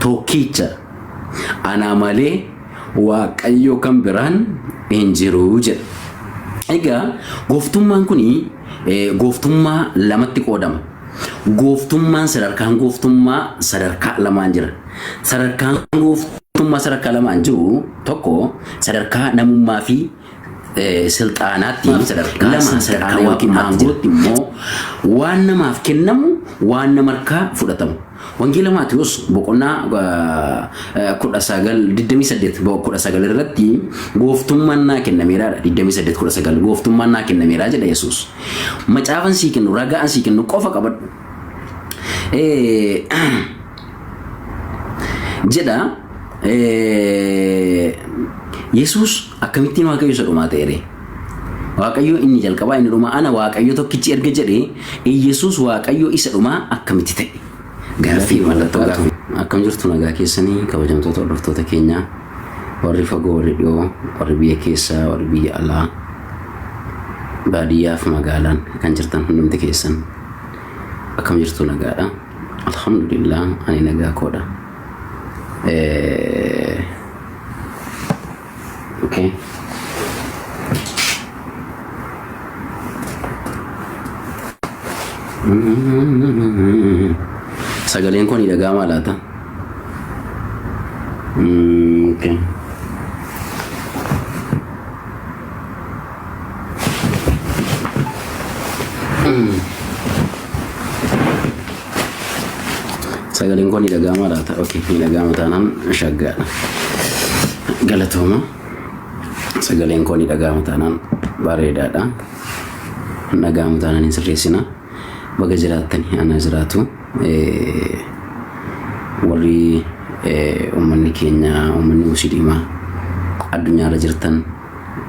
Tokkicha. Ana malee Waaqayyo kan biraan hin jiru jedha. Egaa gooftummaan kun gooftummaa lamatti qoodama. Gooftummaan sadarkaan gooftummaa sadarkaa lamaan jira. Sadarkaan gooftummaa sadarkaa lamaan jiru tokko sadarkaa namummaa fi silxaanaatti, sadarkaa lama sadarkaa silxaana yookiin waaqummaatti jira. aangootti Immoo waan namaaf kennamu, waan nama harkaa fudhatamu. Wangeela Maatiyus boqonnaa 19 28 19 irratti gooftummaan naa kennameeraadha. 28 19 gooftummaan naa kennameeraa jedha Yesuus. Macaafan sii kennu, ragaan sii kennu qofa qabadhu jedha. Yesuus akkamittiin Waaqayyo isa dhumaa ta'e ree? Waaqayyo inni jalqabaa, inni dhumaa, ana Waaqayyo tokkichi erga jedhee, Iyyasuus Waaqayyo isa dhumaa akkamitti ta'e? Gaaffii mallattoo gaaffii. Akkam jirtu, nagaa keessanii, kabajamtoota hordoftoota keenyaa, warri fagoo, warri dhiyoo, warri biyya keessaa, warri biyya alaa, baadiyyaa fi magaalaan kan jirtan hundumti keessan, akkam jirtu? Nagaadha? Alhamdulillah, ani nagaa koodha. Okay. Sagaleen kun dhaga'amaa laata? Okay. Sagaleen kun ni dhaga'amaa laata? Okay, ni dhaga'ama taanaan shaggaadha. Galatooma. Sagaleen kun ni dhaga'ama taanaan bareedaadha. Hin dhaga'amu taanaan hin sirreessina. Baga jiraattani, ana jiraatu. Warri uummanni keenya, uummanni musliimaa addunyaarra jirtan,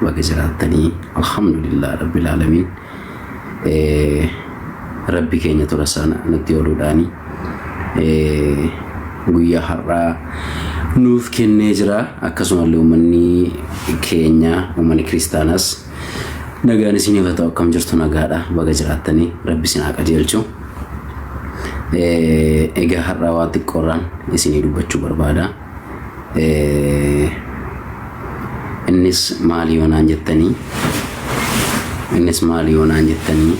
baga jiraattanii. Alhamdulillah rabbil aalamiin. Rabbi keenya tola sana nutti ooluudhaani guyyaa har'aa nuuf kennee jira. Akkasumallee uummanni keenya, uummanni kiristaanaas, nagaan isiniif haa ta'u. Akkam jirtu? Nagaadha? Baga jiraattanii, rabbi isin haa qajeelchu. Egaa har'aa waa xiqqoorraan isinii dubbachuu barbaada. Innis maali yoonaan jettanii, innis maali yoonaan jettanii,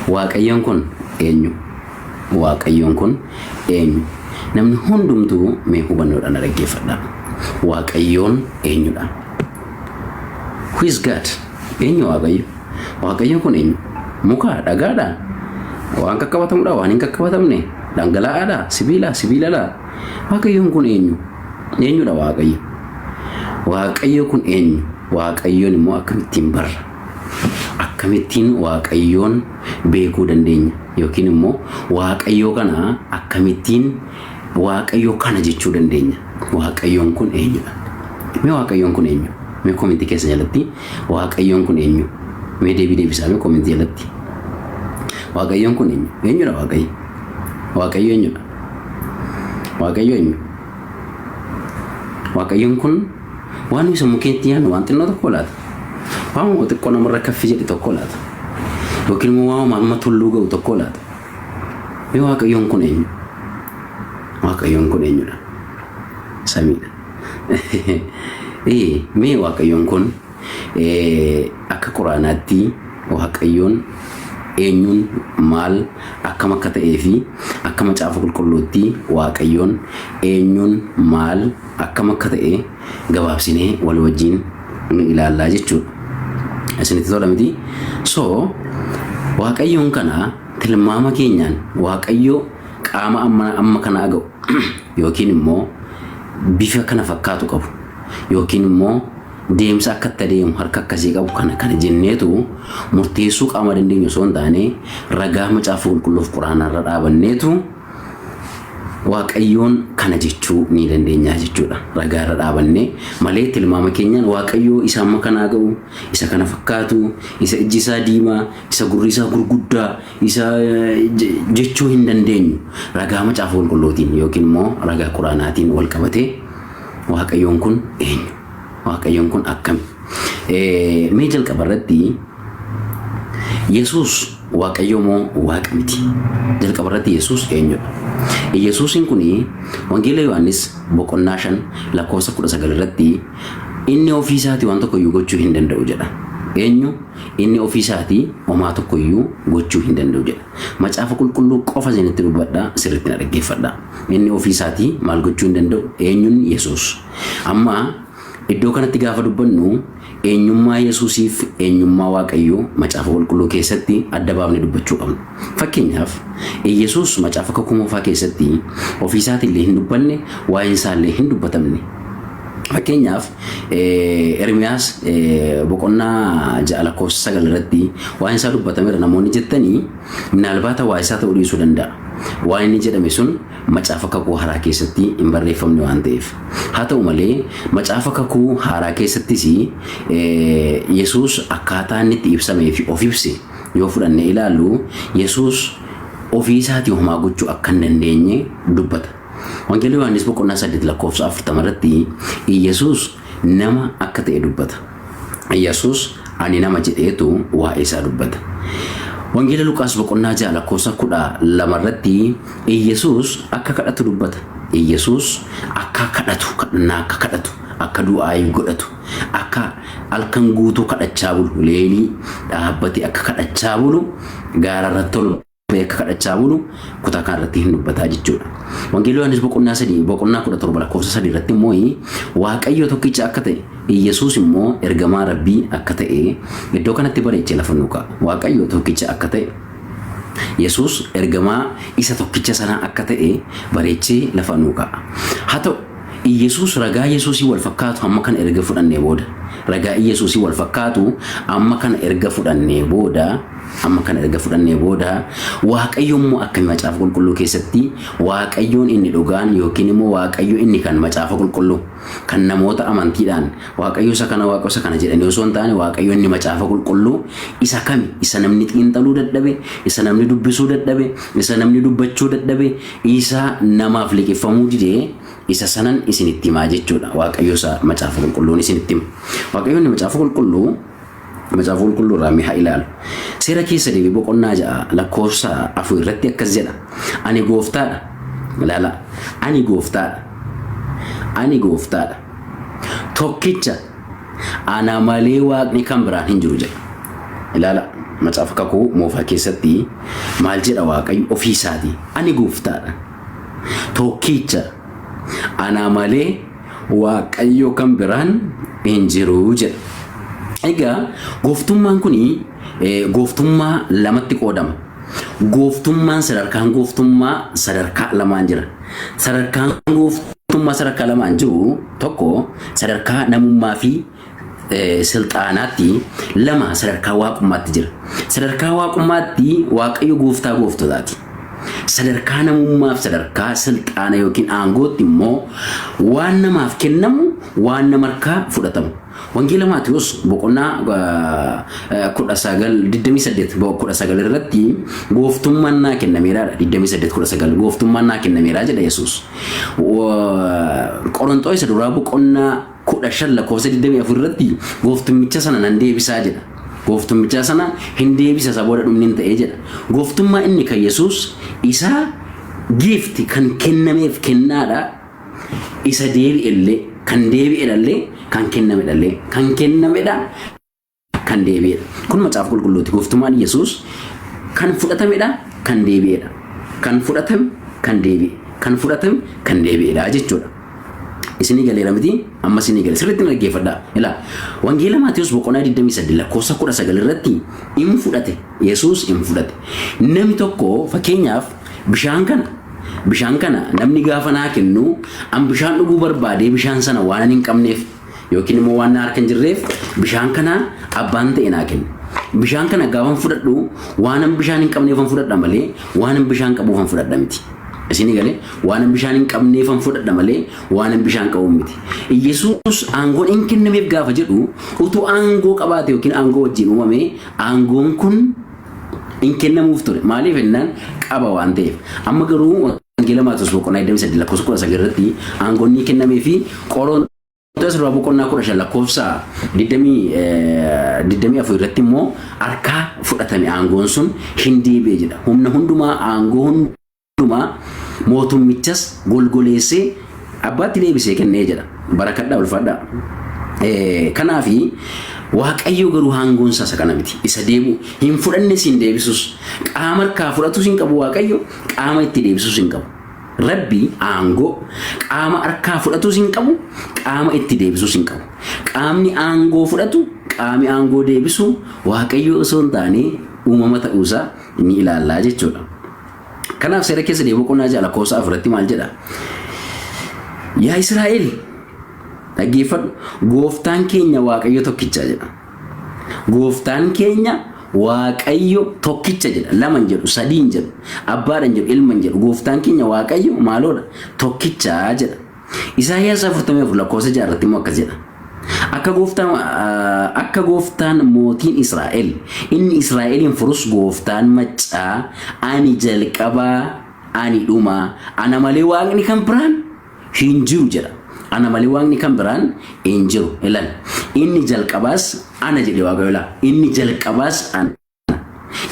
Waaqayyoon kun eenyu? Waaqayyoon kun eenyu? Namni hundumtuu mee hubannoodhaan na dhaggeeffadha. Waaqayyoon eenyudha? Who is God? Eenyu Waaqayyo? Waaqayyoon kun eenyu? Muka, dhagaadha? Waan qaqqabatamudha? Waan hin qaqqabatamne? Dhangala'aadha? Sibiila? Sibiiladha? Waaqayyoon kun eenyu? Eenyudha Waaqayyo? Waaqayyo kun eenyu? Waaqayyoon immoo akkamittiin barra? Akkamittiin Waaqayyoon beekuu dandeenya? Yookiin immoo Waaqayyoo kana akkamittiin Waaqayyo kana jechuu dandeenya? Waaqayyoon kun eenyudha? Mee Waaqayyoon kun eenyu? Mee koomentii keessa jalatti Waaqayyoon kun eenyu? Mee deebii deebisaa mee koomentii jalatti. Waaqayyoon kun eenyu? Eenyudha Waaqayyo? Waaqayyo eenyudha? Waaqayyo eenyu? Waaqayyoon kun waan nuyi sammuu keenyatti yaadnu waan xinnoo tokko laata? Waan xiqqoo namarra kaffi jedhe tokko laata? Yookiin immoo waan amma tulluu ga'u tokko laata? Mee Waaqayyoon kun eenyu? Waaqayyoon kun eenyudha? Samiidha. Mee Waaqayyoon kun akka Quraanaatti Waaqayyoon eenyuun, maal, akkam akka ta'ee fi akka Macaafa Qulqulluutti Waaqayyoon eenyuun, maal, akkam akka ta'e gabaabsinee wal wajjin ni ilaallaa jechuudha. Isinitti tola miti? So, Waaqayyoon kana tilmaama keenyaan Waaqayyo qaama amma amma kana aga'u yookiin immoo bifa kana fakkaatu qabu yookiin immoo deemsa akka itti adeemu, harka akkasii qabu, kana kana jenneetu murteessuu qaama dandeenyu osoo hin taane, ragaa Macaafa Qulqulluuf Quraanarra dhaabanneetu Waaqayyoon kana jechuu ni dandeenya jechuudha. Ragaa irra dhaabannee malee tilmaama keenyaan Waaqayyoo isa amma kanaa ga'u, isa kana fakkaatu, isa ijji isaa diimaa, isa gurri isaa gurguddaa, isa jechuu hin dandeenyu. Ragaa Macaafa Qulqulluutiin yookiin immoo ragaa Quraanaatiin wal qabatee Waaqayyoon kun eenyu? Waaqayyoon kun akkami? Mee jalqaba irratti Yesuus Waaqayyo moo Waaqa miti? Jalqaba irratti Yesuus eenyudha? Yesuusiin kun Wangeela Yohaannis boqonnaa 5 lakkoofsa 19 irratti inni ofii isaatii waan tokko iyyuu gochuu hin danda'u jedha. Eenyu? Inni ofii isaatii homaa tokko iyyuu gochuu hin danda'u jedha. Macaafa Qulqulluu qofa isinitti dubbadha, sirriitti na dhaggeeffadha. Inni ofii isaatii maal gochuu hin danda'u? Eenyuun? Yesuus. Amma iddoo kanatti gaafa dubbannu eenyummaa Yesuusiif eenyummaa Waaqayyoo Macaafa Qulqulluu keessatti adda baafnee dubbachuu qabna. Fakkeenyaaf, Yesuus Macaafa Kakuu Moofaa keessatti ofii isaatii illee hin dubbanne, waa'een isaa illee hin dubbatamne. Fakkeenyaaf, Ermiyaas boqonnaa 6 lakkoofsa 9 irratti waa'een isaa dubbatameera namoonni jettanii minaalbaata waa'ee isaa ta'uu dhiisuu danda'a. Waan inni jedhame sun Macaafa Kakuu Haaraa keessatti hin barreeffamne waan ta'eef. Haa ta'u malee, Macaafa Kakuu Haaraa keessattis Yesuus akkaataa inni itti ibsamee fi of ibse yoo fudhannee ilaallu, Yesuus ofii isaatii homaa gochuu akka hin dandeenye dubbata. Wangeela Yohaannis boqonnaa 8 lakkoofsa 40 irratti Yesuus nama akka ta'e dubbata. Yesuus ani nama jedheetu waa'ee isaa dubbata. Wangeela Luqaas boqonnaa 6 lakkoofsa 12 irratti Yesuus akka kadhatu dubbata. Yesuus akka kadhatu, kadhannaa akka kadhatu, akka du'aayii godhatu, akka halkan guutuu kadhachaa bulu, leelii dhaabbatee akka kadhachaa bulu, gaara irratti ol ba'ee akka kadhachaa bulu kutaa kana irratti hin dubbataa jechuudha. Wangeela Yohaannis boqonnaa 3 boqonnaa 17 lakkoofsa 3 irratti immoo Waaqayyo tokkicha akka ta'e Iyyasuus immoo ergamaa Rabbii akka ta'e iddoo kanatti bareechee lafa nuu kaa'a. Waaqayyo tokkicha akka ta'e Yesuus ergamaa isa tokkicha sanaa akka ta'e bareechee lafa nuu kaa'a. Haa ta'u Iyyasuus ragaa Yesuusii wal fakkaatu hamma kana erga fudhannee booda ragaa Iyyasuusii wal fakkaatu amma kana erga fudhannee booda Amma kana erga fudhannee booda Waaqayyo immoo akkami Macaafa Qulqulluu keessatti Waaqayyoon inni dhugaan yookiin immoo Waaqayyo inni kan Macaafa Qulqulluu kan namoota amantiidhaan Waaqayyo isa kana Waaqayyo isa kana jedhanii osoo hin taane Waaqayyo inni Macaafa Qulqulluu isa kami isa namni xiinxaluu dadhabe isa namni dubbisuu dadhabe isa namni dubbachuu dadhabe isa namaaf liqeffamuu didee isa sanan isinitti himaa jechuudha. Waaqayyo isa Macaafa Qulqulluun isinitti hima. Waaqayyo inni Macaafa Qulqulluu Macaafa Qulqulluu irraa mee haa ilaalu. Seera keessa deebii boqonnaa 6 lakkoofsa 4 irratti akkas jedha. Ani gooftaadha. Ilaala. Ani gooftaadha. Ani gooftaadha. Tokkicha ana malee waaqni kan biraan hin jiru jedha. Ilaala. Macaafa kakuu moofaa keessatti maal jedha Waaqayyo ofii isaatii? Ani gooftaadha. Tokkicha ana malee Waaqayyo kan biraan hin jiru jedha. Egaa gooftummaan kun gooftummaa lamatti qoodama. Gooftummaan sadarkaan gooftummaa sadarkaa lamaan jira. Sadarkaan gooftummaa sadarkaa lamaan jiru tokko sadarkaa namummaa fi silxaanaatti, lama sadarkaa waaqummaatti jira. Sadarkaa waaqummaatti Waaqayyo gooftaa gooftotaati. Sadarkaa namummaaf sadarkaa silxaana yookiin aangootti immoo waan namaaf kennamu waan nama harkaa fudhatamu. Wangeela Maatiyus boqonnaa 19 28 19 irratti gooftummaan naa kennameeraadha. 28 19 gooftummaan naa kennameeraa jedha Yesuus. Qoronxoo isa duraa boqonnaa 15 lakkoofsa 24 irratti gooftummicha sana nan deebisaa jedha. Gooftummicha sana hin deebisa isa booda dhumni hin ta'ee jedha. Gooftummaa inni kan Yesuus isa gift kan kennameef kennaadha. Isa deebi'ellee kan deebi'edhallee kan kennamedhallee kan kennamedha kan deebi'edha. Kun macaafa qulqulluuti. Gooftummaan Yesuus kan fudhatamedha kan deebi'edha. Kan fudhatame kan deebi'e. Kan fudhatame kan deebi'edha jechuudha. Isinii galeera miti? Amma isinii gale. Sirriitti na dhaggeeffadhaa. Ilaa, Wangeela Maatewos boqonnaa 28 lakkoofsa 19 irratti in fudhate. Yesuus in fudhate. Namni tokko fakkeenyaaf bishaan kana bishaan kana namni gaafa naa kennu an bishaan dhuguu barbaadee bishaan sana waan hin qabneef yookiin immoo waan na harka hin jirreef bishaan kana abbaan ta'e naa kenne. Bishaan kana gaafan fudhadhu waanan bishaan hin qabneefan fudhadha malee waanan bishaan qabuufan fudhadha miti. Isinii galee waanan bishaan hin qabneefan fudhadha malee waanan bishaan qabu miti. Iyyasuus aangoon hin kennameef gaafa jedhu utuu aangoo qabaate yookiin aangoo wajjin uumame aangoon kun hin kennamuuf ture. Maaliif jennaan qaba waan ta'eef. Amma garuu Wangeela Maatewos boqonnaa 28 lakkoofsa 19 irratti aangoon ni kennamee fi Qorontos Qorontos duraa boqonnaa 15 lakkoofsa 24 irratti immoo harkaa fudhatame aangoon sun hin deebi'e jedha. Humna hundumaa, aangoo hundumaa, mootummichas golgoleessee abbaatti deebisee kennee jedha. Barakadhaa, ulfaadhaa. Kanaafi Waaqayyo garuu aangoon isaa isa kana miti. Isa deebi'u hin fudhanne, siin deebisus. Qaama harkaa fudhatus hin qabu Waaqayyo, qaama itti deebisus hin qabu. Rabbi aangoo qaama harkaa fudhatus hin qabu, qaama itti deebisus hin qabu. Qaamni aangoo fudhatu, qaamni aangoo deebisu Waaqayyo osoo hin taane uumama ta'uusaa ni ilaallaa jechuudha. Kanaaf seera keessa deebi'uu boqonnaa 6 lakkoofsa 4tti maal jedha? "Yaa Israa'el, dhaggeeffadhu, gooftaan keenya Waaqayyo tokkicha" jedha. Gooftaan keenya Waaqayyo tokkicha jedha. Lama hin jedhu, sadii hin jedhu, abbaadha hin jedhu, ilma hin jedhu. Gooftaan keenya Waaqayyo maaloodha? Tokkicha jedha. Isaayyaas 44 lakkoofsa 6 irratti immoo akkas jedha. Akka gooftaan mootiin Israa'el, inni Israa'elin furus, gooftaan maccaa, "Ani jalqabaa, ani dhumaa, ana malee waaqni kan biraan hin jiru" jedha. Ana malee waaqni kan biraan hin jiru. Ilaal. Inni jalqabaas ana jedhe Waaqayyo laa. Inni jalqabaas ana.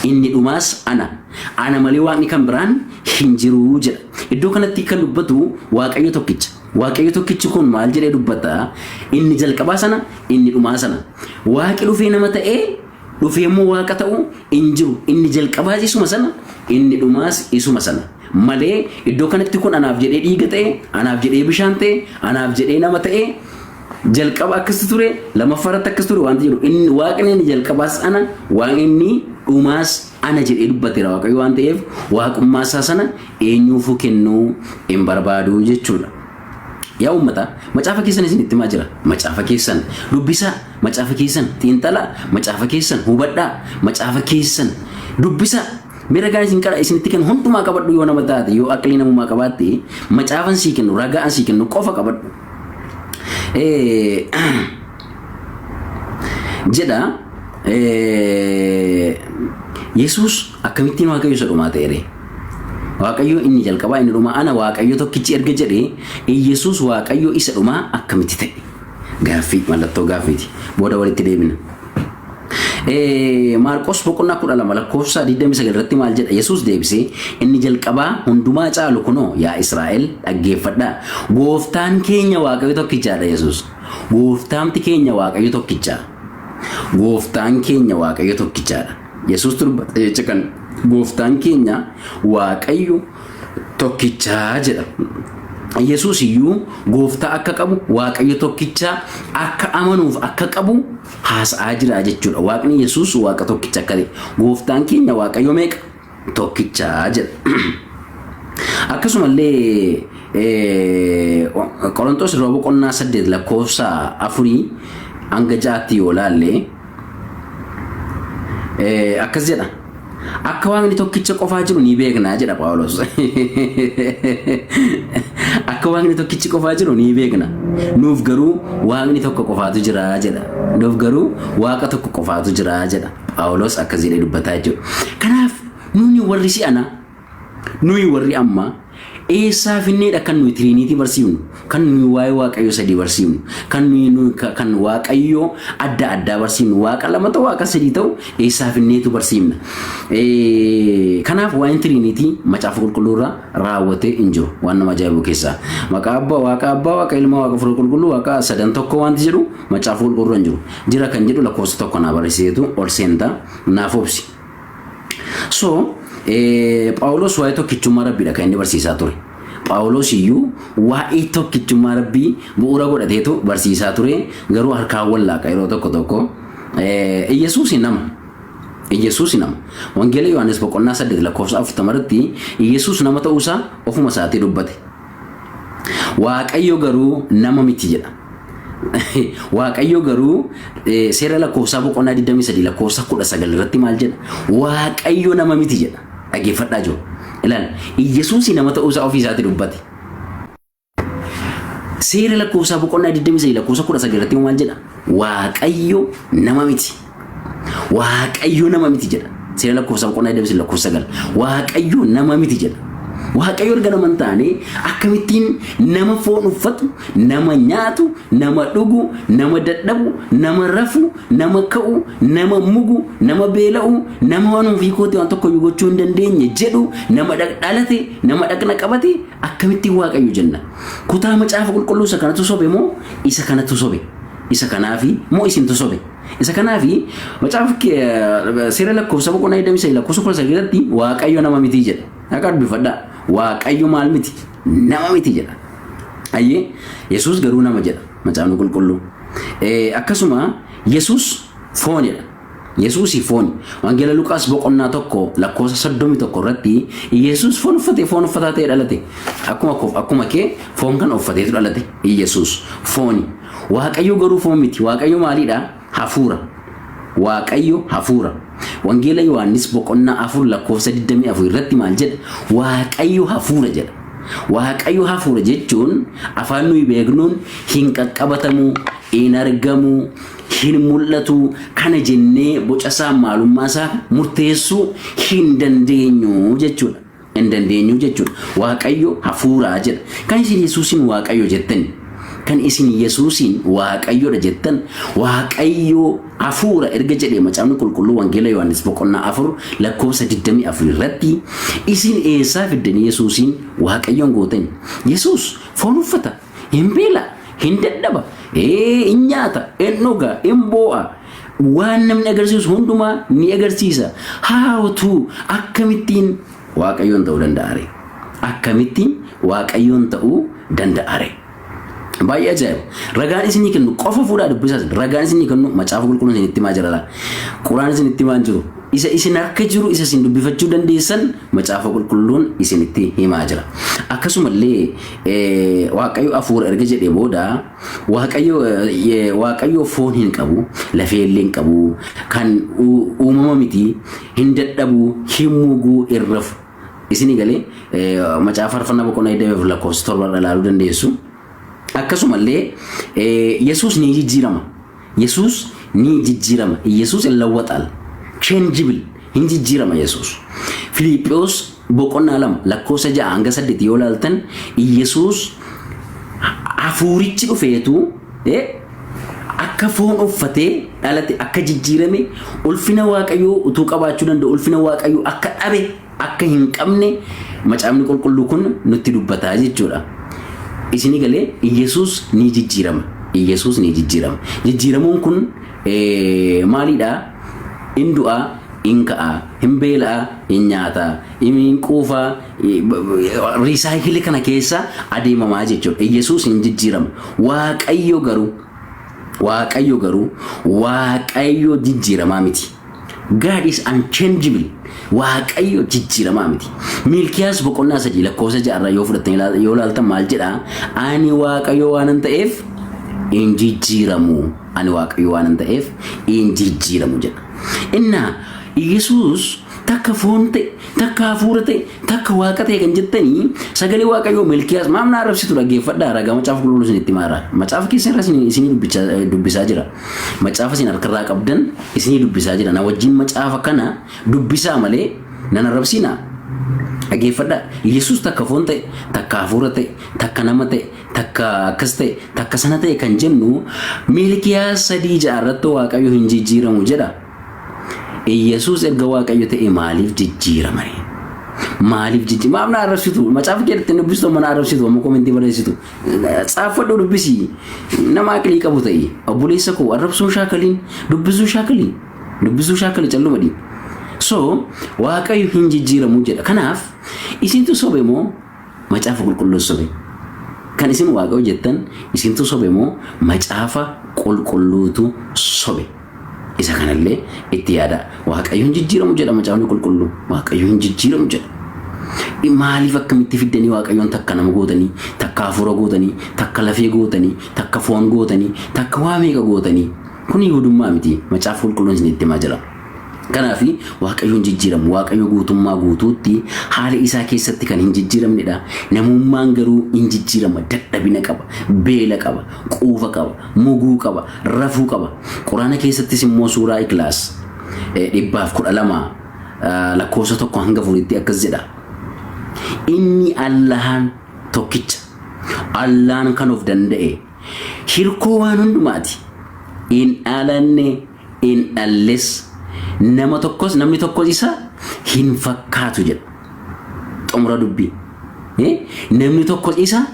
Inni dhumaas ana. Ana malee waaqni kan biraan hin jiru jedha. Iddoo kanatti kan dubbatu Waaqayyo tokkicha. Waaqayyo tokkichi kun maal jedhee dubbata? Inni jalqabaa sana, inni dhumaa sana. Waaqi dhufee nama ta'ee, dhufee immoo waaqa ta'u hin jiru. Inni jalqabaas isuma sana, inni dhumaas isuma sana. Malee iddoo kanatti kun anaaf jedhee dhiiga ta'e, anaaf jedhee bishaan ta'e, anaaf jedhee nama ta'e, jalqaba akkas ture, lammaffaa irratti akkas ture wanti jedhu, inni waaqni inni jalqabaas ana, waaqni inni dhumaas ana jedhee dubbateera Waaqayyo waan ta'eef, waaqummaa isaa sana eenyuufuu kennuu hin barbaadu jechuudha. Yaa uummata, macaafa keessan isinitti himaa jira. Macaafa keessan dubbisaa, macaafa keessan xiinxalaa, macaafa keessan hubadhaa, macaafa keessan dubbisaa. Mee ragaan isin qara isinitti kennu hundumaa qabadhu. Yoo nama taate, yoo aqlii namummaa qabaatte, macaafan sii kennu, ragaan sii kennu qofa qabadhu. Jedha, Yesuus akkamittiin Waaqayyo isa dhumaa ta'e ree? Waaqayyo inni jalqabaa, inni dhumaa ana, Waaqayyo tokkichi erga jedhee, Yesuus Waaqayyo isa dhumaa akkamitti ta'e? Gaaffii, mallattoo gaaffiiti. Booda walitti deebina. Maarqos boqonnaa 12 lakkoofsa 29 irratti maal jedha? Yesuus deebisee, "Inni jalqabaa hundumaa caalu kunoo, yaa Israa'el dhaggeeffadhaa. Gooftaan keenya Waaqayyo tokkichaadha." Yesuus. Gooftaamti keenya Waaqayyo tokkicha. Gooftaan keenya Waaqayyo tokkichaadha. Yesuus dubbata jecha kan, gooftaan keenya Waaqayyo tokkichaa jedha. Yesuus iyyuu gooftaa akka qabu, Waaqayyo tokkichaa akka amanuuf akka qabu haasa'aa jira jechuudha. Waaqni Yesuus Waaqa tokkicha akka ta'e. Gooftaan keenya Waaqayyo meeqa? Tokkichaa jedha. Akkasumallee Qorontos irraa boqonnaa 8 lakkoofsa 4 hanga 6tti yoo laalle akkas jedha. Akka Waaqni tokkicha qofaa jiru ni beekna jedha Phaawulos. Akka Waaqni tokkichi qofaa jiru ni beekna. Nuuf garuu Waaqni tokko qofaatu jira jedha. Nuuf garuu Waaqa tokko qofaatu jira jedha. Phaawulos akkas jedhee dubbataa jechuudha. Kanaaf nuuni warri si'ana, nuyi warri ammaa eessaa finneedha kan nuyi Trinity barsiifnu, kan nuyi waa'ee Waaqayyo sadii barsiifnu, kan nuyi kan Waaqayyo adda addaa barsiifnu, Waaqa lama ta'u, Waaqa sadii ta'u eessaa finneetu barsiifna? Kanaaf waa'een Trinity macaafa qulqulluurraa raawwatee hin jiru. Waan nama ajaa'ibu keessaa maqaa abbaa, Waaqa abbaa, Waaqa ilma, Waaqa Hafuura qulqulluu, Waaqa sadan tokko wanti jedhu macaafa qulqulluurra hin jiru. Jira kan jedhu lakkoofsa tokko naa barreessiteetu ol seentaa, naaf obsi. So, Phaawulos waa'ee tokkichummaa Rabbiidha kan inni barsiisaa ture. Phaawulos iyyuu waa'ee tokkichummaa Rabbii bu'uura godhateetu barsiisaa ture. Garuu harkaan wallaaqa yeroo tokko tokko. Iyyasuus nama. Iyyasuus nama. Wangeela Yohaannis boqonnaa 8 lakkoofsa 40 irratti Iyyasuus nama ta'uusaa ofuma isaatii dubbate. Waaqayyo garuu nama miti jedha. Waaqayyo garuu seera lakkoofsaa boqonnaa 23 lakkoofsa 19 irratti maal jedha? Waaqayyo nama miti jedha. Dhaggeeffadhaa jiru. Ilaal, Iyyasuus nama ta'uusaa ofii isaatii dubbate. Seera lakkoofsaa boqonnaa 23 lakkoofsa 19 irratti maal jedha? Waaqayyo nama miti. Waaqayyo nama miti jedha. Seera lakkoofsaa boqonnaa 23 lakkoofsa 9. Waaqayyo nama miti jedha. Waaqayyo erga nama hin taane akkamittiin nama foon uffatu, nama nyaatu, nama dhugu, nama dadhabu, nama rafu, nama ka'u, nama mugu, nama beela'u, nama waan ofii kootii waan tokko iyyuu gochuu hin dandeenye jedhu, nama dhalate, nama dhaqna qabate akkamittiin Waaqayyo jenna? Kutaa Macaafa Qulqulluu isa kanatu sobe moo isa kanatu sobe? Isa kanaafi moo isintu sobe? Isa kanaafi macaafa seera lakkoofsa boqonnaa 23 lakkoofsa 19 irratti Waaqayyo nama miti jedha. Akka dubbifadhaa. Waaqayyo maal miti? Nama miti jedha. Ayyee, Yesuus garuu nama jedha Macaafni Qulqulluu. Akkasuma Yesuus foonidha. Yesuus fooni. Wangeela Luqaas boqonnaa 1 lakkoofsa 31 irratti Yesuus foon uffatee, foon uffataa ta'ee dhalate. Akkuma koof akkuma kee foon kan uffateetu dhalate Yesuus fooni. Waaqayyo garuu foon miti. Waaqayyo maalidha? Hafuura. Waaqayyo hafuura. Wangeela Yohaannis boqonnaa 4 lakkoofsa 24 irratti maal jedha? Waaqayyo hafuura jedha. Waaqayyo hafuura jechuun afaan nuyi beeknuun hin qaqqabatamu, hin argamu, hin mul'atu, kana jennee boca isaa, maalummaa isaa murteessuu hin dandeenyu jechuudha. Hin dandeenyu jechuudha. Waaqayyo hafuuraa jedha. Kan isin Yesuusin Waaqayyo jettan, kan isin Yesuusiin Waaqayyodha jettan, Waaqayyo hafuura erga jedhee Macaafni Qulqulluu Wangeela Yohaannis boqonnaa 4 lakkoofsa 24 irratti, isin eessaa fiddanii Yesuusiin Waaqayyoon gootan? Yesuus foon uffata, hin beela, hin dadhaba, hin nyaata, hin dhuga, hin boo'a. Waan namni agarsiisu hundumaa ni agarsiisa. Haawtuu akkamittiin Waaqayyoon ta'uu danda'a ree? Akkamittiin Waaqayyoon ta'uu danda'a ree? Baay'ee ajaa'iba. Ragaan isinii kennu qofa fuudhaa dubbisaas. Ragaan isinii kennu Macaafa Qulqulluun isinitti himaa jira laa. Quraan isinitti himaa hin jiru. Isa isin harka jiru, isa isin dubbifachuu dandeessan Macaafa Qulqulluun isinitti himaa jira. Akkasumallee Waaqayyo hafuura erga jedhee booda Waaqayyo foon hin qabu, lafee illee hin qabu, kan uumama miti, hin dadhabu, hin mugu, hin rafu. Isinii galee, Macaafa Faarfannaa boqonnaa 24 lakkoofsa 7 irra ilaaluu dandeessu. Akkasumallee Yesuus ni jijjiirama. Yesuus ni jijjiirama. Yesuus hin lawwaxaal. Changeable. Hin jijjiirama Yesuus. Filiiphiyoos boqonnaa 2 lakkoofsa 6 hanga 8 yoo ilaaltan, Yesuus hafuurichi dhufeetu akka foon uffatee dhalate, akka jijjiirame, ulfina Waaqayyoo utuu qabaachuu danda'u ulfina Waaqayyoo akka dhabe, akka hin qabne Macaafni Qulqulluu kun nutti dubbataa jechuudha. Isinii galee, Iyyasuus ni jijjiirama. Iyyasuus ni jijjiirama. Jijjiiramuun kun maalidha? In du'a, in ka'a, hin beela'a, hin nyaata, hin quufa, recycle kana keessa adeemamaa jechuudha. Iyyasuus hin jijjiirama. Waaqayyo garuu Waaqayyo jijjiiramaa miti. God is unchangeable. Waaqayyo jijjiiramaa miti. Miilkiyaas boqonnaa 3 lakkoofsa 6 irraa yoo fudhattanii yoo ilaaltan maal jedhaa? Ani Waaqayyo waanan ta'eef hin jijjiiramu. Ani Waaqayyo waanan ta'eef hin jijjiiramu jedha. Innaa Yesuus takka foon ta'e, takka hafuura ta'e, takka waaqa ta'e kan jettanii, sagalee Waaqayyoo Milkiyaas maaf na arrabsitu? Dhaggeeffadhaa, ragaa Macaafa Qulqulluu isinitti maara. Macaafa keessan irra isinii dubbisaa jira. Macaafa isin harkarraa qabdan isinii dubbisaa jira. Na wajjin macaafa kana dubbisaa malee nan arrabsinaa. Dhaggeeffadhaa. Yesuus takka foon ta'e, takka hafuura ta'e, takka nama ta'e, takka akkas ta'e, takka sana ta'e kan jennu, Miilkiyaas 3:6 irratti Waaqayyo hin jijjiiramu jedha. Iyyasuus erga Waaqayyo ta'e maaliif jijjiiramare? Maaliif jijjiirama? Maaf na arrabsitu? Macaafa keessatti dubbistu, amma na arrabsitu, amma comment barreessitu. Tsaaffadhu, dubbisi. Nama aqlii qabu ta'i. Obboleessa koo, arrabsuun shaakaliin, dubbisuu shaakalii. Dubbisuu shaakali, calluma dhii. So, Waaqayyo hin jijjiiramu jedha. Kanaaf isintu sobe moo Macaafa Qulqulluu sobe? Kan isin Waaqayyo jettan isintu sobe moo Macaafa Qulqulluutu sobe? Isa kanallee itti yaada. Waaqayyo hin jijjiiramu jedha Macaafni Qulqulluu. Waaqayyo hin jijjiiramu jedha. Maaliif, akkamitti fiddanii Waaqayyoon takka nama gootanii, takka hafuura gootanii, takka lafee gootanii, takka foon gootanii, takka waa meeqa gootanii? Kun Yihudummaa miti. Macaafa Qulqulluun isinitti himaa jira. Kanaaf Waaqayyo hin jijjiiramu. Waaqayyo guutummaa guutuutti haala isaa keessatti kan hin jijjiiramnedha. Namummaan garuu hin jijjiirama. Dadhabina qaba, beela qaba, quufa qaba, muguu qaba, rafuu qaba. Quraana keessattis immoo suuraa Ikilaas 112 lakkoofsa 1 hanga 4tti akkas jedha. Inni Allahaan tokkicha. Allaan kan of danda'e hirkoo waan hundumaati. Hin dhalanne, hin dhalles, nama tokkos namni tokkos isa hin fakkaatu jedha. Xumura dubbii. Namni tokkos isa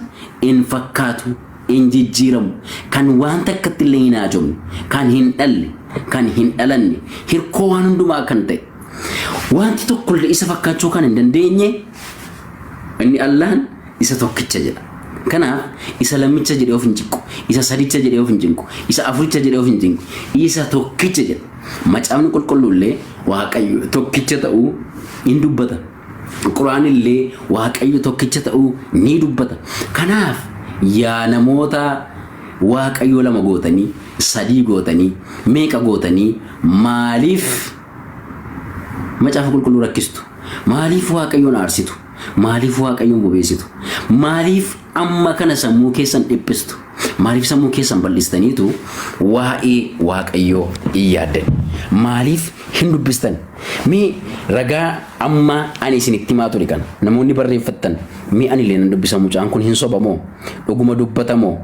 hin fakkaatu, hin jijjiiramu, kan waan takkatti illee hin haajomne, kan hin dhalle, kan hin dhalanne, hirkoo waan hundumaa kan ta'e. Wanti tokkollee isa fakkaachuu kan hin dandeenye inni Allahan isa tokkicha jedha. Kanaaf isa lammicha jedhee of hin cinqu, isa sadicha jedhee of hin cinqu, isa afuricha jedhee of hin cinqu, isa tokkicha jedha. Macaafni qulqulluullee Waaqayyo tokkicha ta'uu hin dubbata. Quraanillee Waaqayyo tokkicha ta'uu ni dubbata. Kanaaf yaa namoota Waaqayyo lama gootanii, sadii gootanii, meeqa gootanii maaliif macaafa qulqulluu rakkistu? Maaliif Waaqayyoon aarsitu? Maaliif Waaqayyoon bobeessitu? Maaliif amma kana sammuu keessan dhiphistu? Maaliif sammuu keessan bal'istaniitu waa'ee Waaqayyoo hin yaaddan? Maaliif hin dubbistan? Mee ragaa amma ani isinitti himaa ture kana namoonni barreeffattan, mee ani illee nan dubbisa, mucaan kun hin sobamoo? Dhuguma dubbatamoo?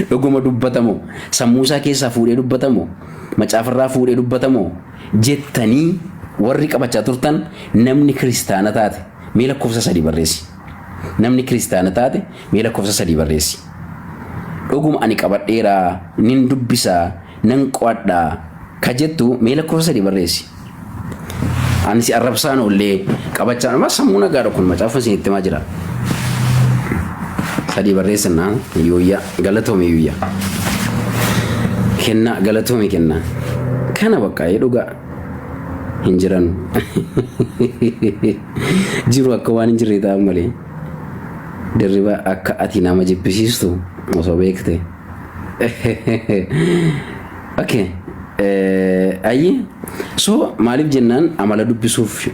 Dhuguma dubbatamoo? Sammuu isaa keessaa fuudhee dubbatamoo? Macaafarraa fuudhee dubbatamoo? Jettanii warri qabachaa turtan, namni kiristaana taate mee lakkoofsa 3 barreessi. Namni kiristaana taate mee lakkoofsa 3 barreessi. Dhuguma ani qabadheeraa, nin dubbisaa, nan qo'adhaa ka jettu mee lakkoofsa 3 barreessi. Ani si arrabsaan oollee qabachaa nama sammuu nagaadha kun, macaafa isinitti himaa jira. 3 barreessinaa. Yuuyyaa, galatoomi yuuyyaa. Kennaa, galatoomi kennaa. Kana bakka dhugaa hin jiran jiru akka waan hin jirre ta'an malee. Dirriba, akka ati nama jibbisiistu osoo beekte. Okay. Ayyi. So maaliif jennaan, amala dubbisuuf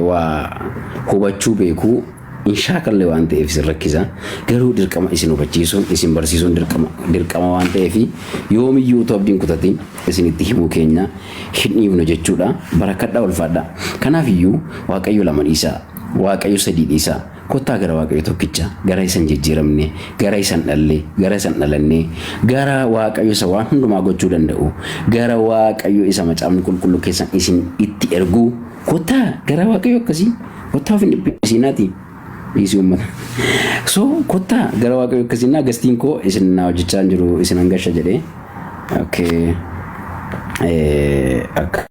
waa hubachuu beekuu hin shaakalle waan ta'eef isin rakkisa. Garuu dirqama isin hubachiisuun, isin barsiisuun dirqama waan ta'eef, yoomiyyuu utuu abdiin kutatiin isinitti himuu keenya hin dhiifnu jechuudha. Barakadhaa, ulfaadha. Kanaaf iyyuu Waaqayyo lama dhiisaa. Waaqayyo sadii dhiisaa. Kottaa gara Waaqayyo tokkicha, gara isa hin jijjiiramne, gara isa hin dhalle, gara isa hin dhalanne, gara Waaqayyo isa waan hundumaa gochuu danda'u, gara Waaqayyo isa macaafni qulqulluu keessan isin itti ergu, kottaa gara Waaqayyo akkasii, kottaa, of hin dhiphisiinaati. Dhiisii uummata. So kottaa gara Waaqayyo akkasii naa gastiin koo isin naa hojjechaa hin jiru, isin hangasha jedhee. Okay. Akka.